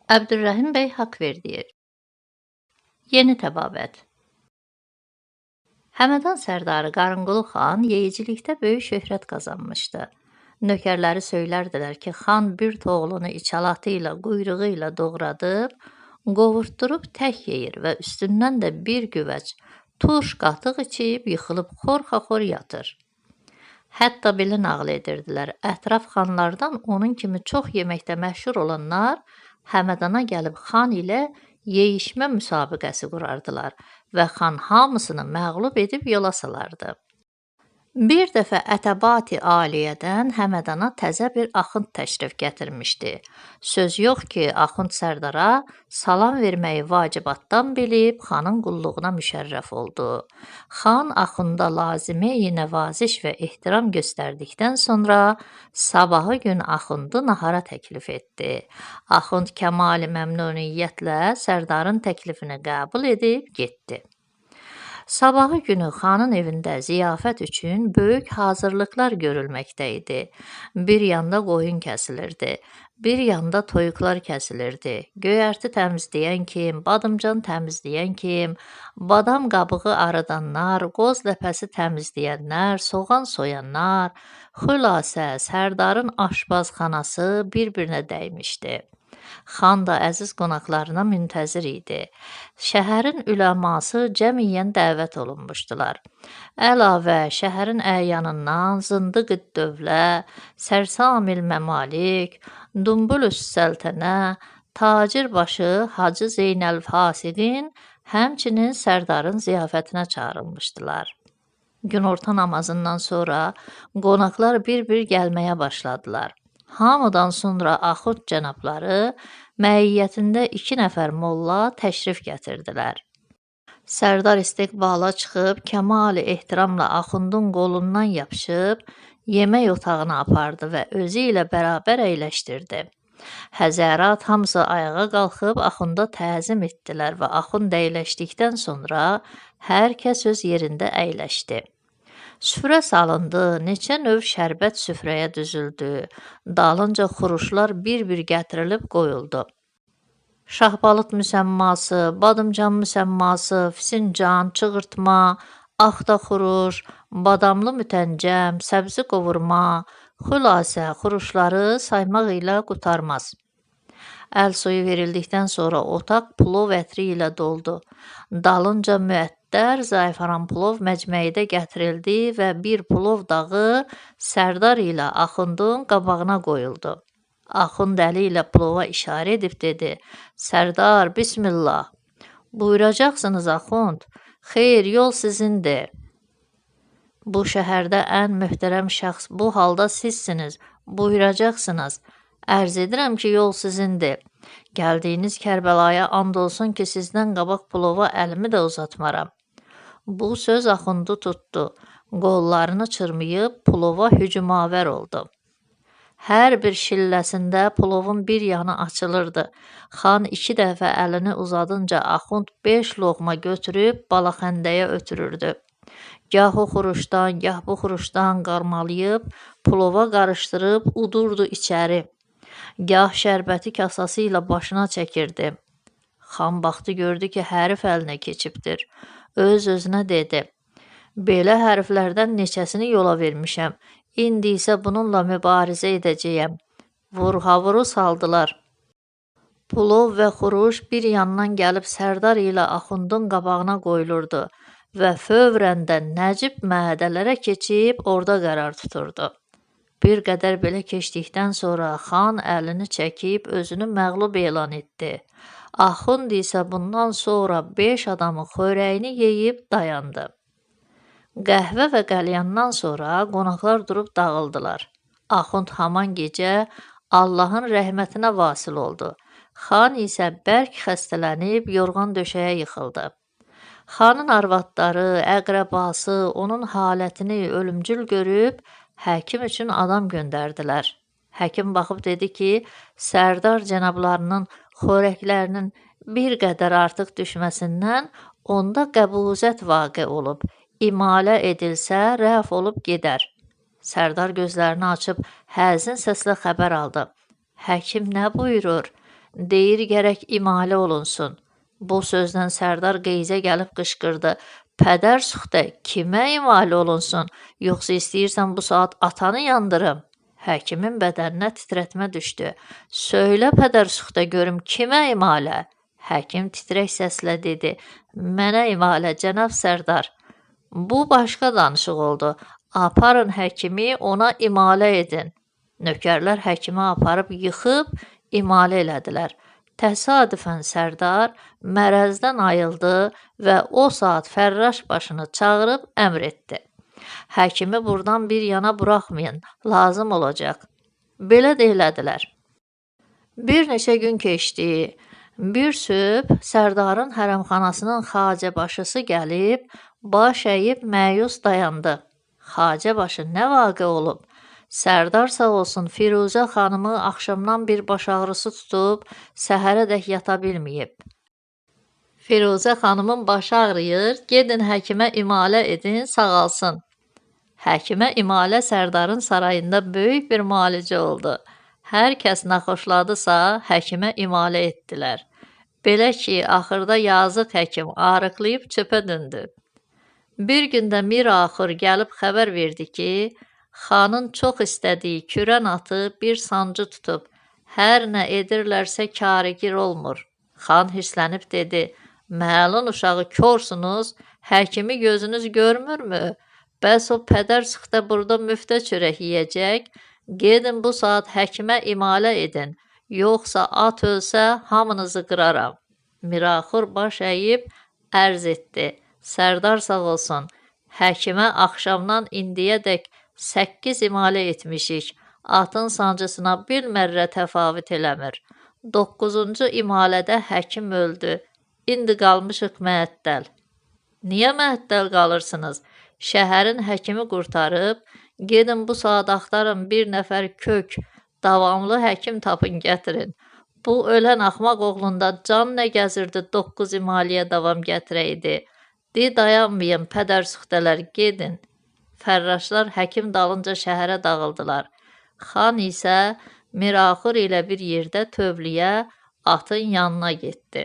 Əbdürrəhim bəy Haqverdiyev. Yeni təbabət. Həmədan sərdarı Qarınqulu xan yeyicilikdə böyük şöhrət qazanmışdı. Nökərləri söylərdilər ki, xan bir toğlunu içalatı ilə, quyruğu ilə doğradıb, qovurtdurub tək yeyir və üstündən də bir güvəc turş qatıq içib, yıxılıb xorxaxor yatır. Hətta belə nağıl edirdilər, ətraf xanlardan onun kimi çox yeməkdə məşhur olanlar Həmədana gəlib xan ilə yeyişmə müsabiqəsi qurardılar və xan hamısını məğlub edib yola salardı. Bir dəfə Ətəbati Aliyədən Həmədana təzə bir axund təşrif gətirmişdi. Söz yox ki, axund sərdara salam verməyi vacibatdan bilib xanın qulluğuna müşərrəf oldu. Xan axunda lazımi nəvaziş və ehtiram göstərdikdən sonra sabahı gün axundu nahara təklif etdi. Axund kəmal-i məmnuniyyətlə sərdarın təklifini qəbul edib getdi. Sabahı günü xanın evində ziyafət üçün böyük hazırlıqlar görülməkdə idi. Bir yanda qoyun kəsilirdi, bir yanda toyuqlar kəsilirdi. Göyərti təmizləyən kim, badımcan təmizləyən kim, badam qabığı arıdanlar, qoz ləpəsi təmizləyənlər, soğan soyanlar, xülasə sərdarın aşbazxanası bir-birinə dəymişdi. Xan da əziz qonaqlarına müntəzir idi. Şəhərin üləması cəmiyyən dəvət olunmuşdular. Əlavə, şəhərin əyanından Zındıq-ı Dövlə, Sərsamil Məmalik, Dumbulüs Səltənə, tacir başı Hacı Zeynəl Fasiqin həmçinin sərdarın ziyafətinə çağırılmışdılar. Günorta namazından sonra qonaqlar bir-bir gəlməyə başladılar. Hamıdan sonra axund cənabları məiyyətində 2 nəfər molla təşrif gətirdilər. Sərdar istiqbala çıxıb kəmal-i ehtiramla axundun qolundan yapışıb yemək otağına apardı və özü ilə bərabər əyləşdirdi. Həzərat hamısı ayağa qalxıb axunda təzim etdilər və axund əyləşdikdən sonra hər kəs öz yerində əyləşdi. Süfrə salındı, neçə növ şərbət süfrəyə düzüldü. Dalınca xuruşlar bir-bir gətirilib qoyuldu. Şahbalıq müsəmması, badımcan müsəmması, fisincan, çığırtma, axda xuruş, badamlı mütəncəm, səbzi qovurma, xülasə xuruşları saymaq ilə qurtarmaz. Əl suyu verildikdən sonra otaq plov ətri ilə doldu. Dalınca müəttər zayfaran plov məcməyidə gətirildi və bir plov dağı sərdar ilə axundun qabağına qoyuldu. Axund əli ilə plova işarə edib dedi: "Sərdar, bismillah." "Buyuracaqsınız axund. Xeyr, yol sizindir. Bu şəhərdə ən möhtərəm şəxs bu halda sizsiniz. Buyuracaqsınız. Ərz edirəm ki, yol sizindir. Gəldiyiniz Kərbəlaya and olsun ki, sizdən qabaq plova əlimi də uzatmaram." Bu söz axundu tutdu. Qollarını çırmayıb plova hücumavər oldu. Hər bir şilləsində plovun bir yanı açılırdı. Xan 2 dəfə əlini uzadınca axund 5 loğma götürüb balaxəndəyə ötürürdü. Gah o xuruşdan, gah bu xuruşdan qarmalayıb plova qarışdırıb udurdu içəri. Gah şərbəti kasası ilə başına çəkirdi. Xan baxdı, gördü ki, hərif əlinə keçibdir. Öz-özünə dedi: "Belə hərflərdən neçəsini yola vermişəm. İndi isə bununla mübarizə edəcəyəm." Vurhavuru saldılar. Plov və xuruş bir yandan gəlib sərdar ilə axundun qabağına qoyulurdu və fövrən də nəcib mədələrə keçib orada qərar tuturdu. Bir qədər belə keçdikdən sonra xan əlini çəkib özünü məğlub elan etdi. Axund isə bundan sonra 5 adamın xörəyini yeyib dayandı. Qəhvə və qəlyandan sonra qonaqlar durub dağıldılar. Axund haman gecə Allahın rəhmətinə vasil oldu. Xan isə bərk xəstələnib yorğan döşəyə yıxıldı. Xanın arvadları, əqrəbası onun halətini ölümcül görüb həkim üçün adam göndərdilər. Həkim baxıb dedi ki, sərdar cənablarının xörəklərinin bir qədər artıq düşməsindən onda qəbuzət vaqe olub, imalə edilsə rəf olub gedər. Sərdar gözlərini açıb həzin səslə xəbər aldı. Həkim nə buyurur? Deyir gərək imalə olunsun. Bu sözdən sərdar qeyzə gəlib qışqırdı. Pədər suxtə, kimə imalə olunsun? Yoxsa istəyirsən bu saat atanı yandırım? Həkimin bədəninə titrətmə düşdü. Söylə pədər suxtə görüm kimə imalə? Həkim titrək səslə dedi. Mənə imalə, cənab sərdar. Bu başqa danışıq oldu. Aparın həkimi, ona imalə edin. Nökərlər həkimi aparıb yıxıb imalə elədilər. Təsadüfən sərdar mərəzdən ayıldı və o saat fərraş başını çağırıb əmr etdi. Həkimi burdan bir yana buraxmayın, lazım olacaq. Belə də elədilər. Bir neçə gün keçdi. Bir sübh sərdarın hərəmxanasının xacəbaşısı gəlib, baş əyib məyus dayandı. Xacəbaşı nə vaqe olub? Sərdar sağ olsun, Firuzə xanımı axşamdan bir baş ağrısı tutub, səhərədək yata bilməyib. Firuzə xanımın başı ağrıyır, gedin həkimə imalə edin, sağalsın. Həkimə imalə sərdarın sarayında böyük bir müalicə oldu. Hər kəs naxoşladısa, həkimə imalə etdilər. Belə ki, axırda yazıq həkim arıqlayıb çöpə döndü. Bir gündə Miraxur gəlib xəbər verdi ki, xanın çox istədiyi kürən atı bir sancı tutub, hər nə edirlərsə karigir olmur. Xan hirslənib dedi, məlun uşağı korsunuz, həkimi gözünüz görmürmü? Bəs o pədər sıxda burada müftə çörək yeyəcək, gedin bu saat həkimə imalə edin, yoxsa at ölsə hamınızı qıraram. Miraxur baş əyib ərz etdi, sərdar sağ olsun, həkimə axşamdan indiyədək 8 imalə etmişik, atın sancısına bir mərrə təfavüt eləmir. 9-cu imalədə həkim öldü, indi qalmışıq məəttəl. Niyə məəttəl qalırsınız? Şəhərin həkimi qurtarıb, gedin bu saat axtarın bir nəfər kök, davamlı həkim tapın gətirin. Bu ölən axmaq oğlunda can nə gəzirdi 9 imaləyə davam gətirəydi. Di dayanmayın, pədər suxtələr, gedin. Fərraşlar həkim dalınca şəhərə dağıldılar. Xan isə Miraxur ilə bir yerdə tövləyə atın yanına getdi.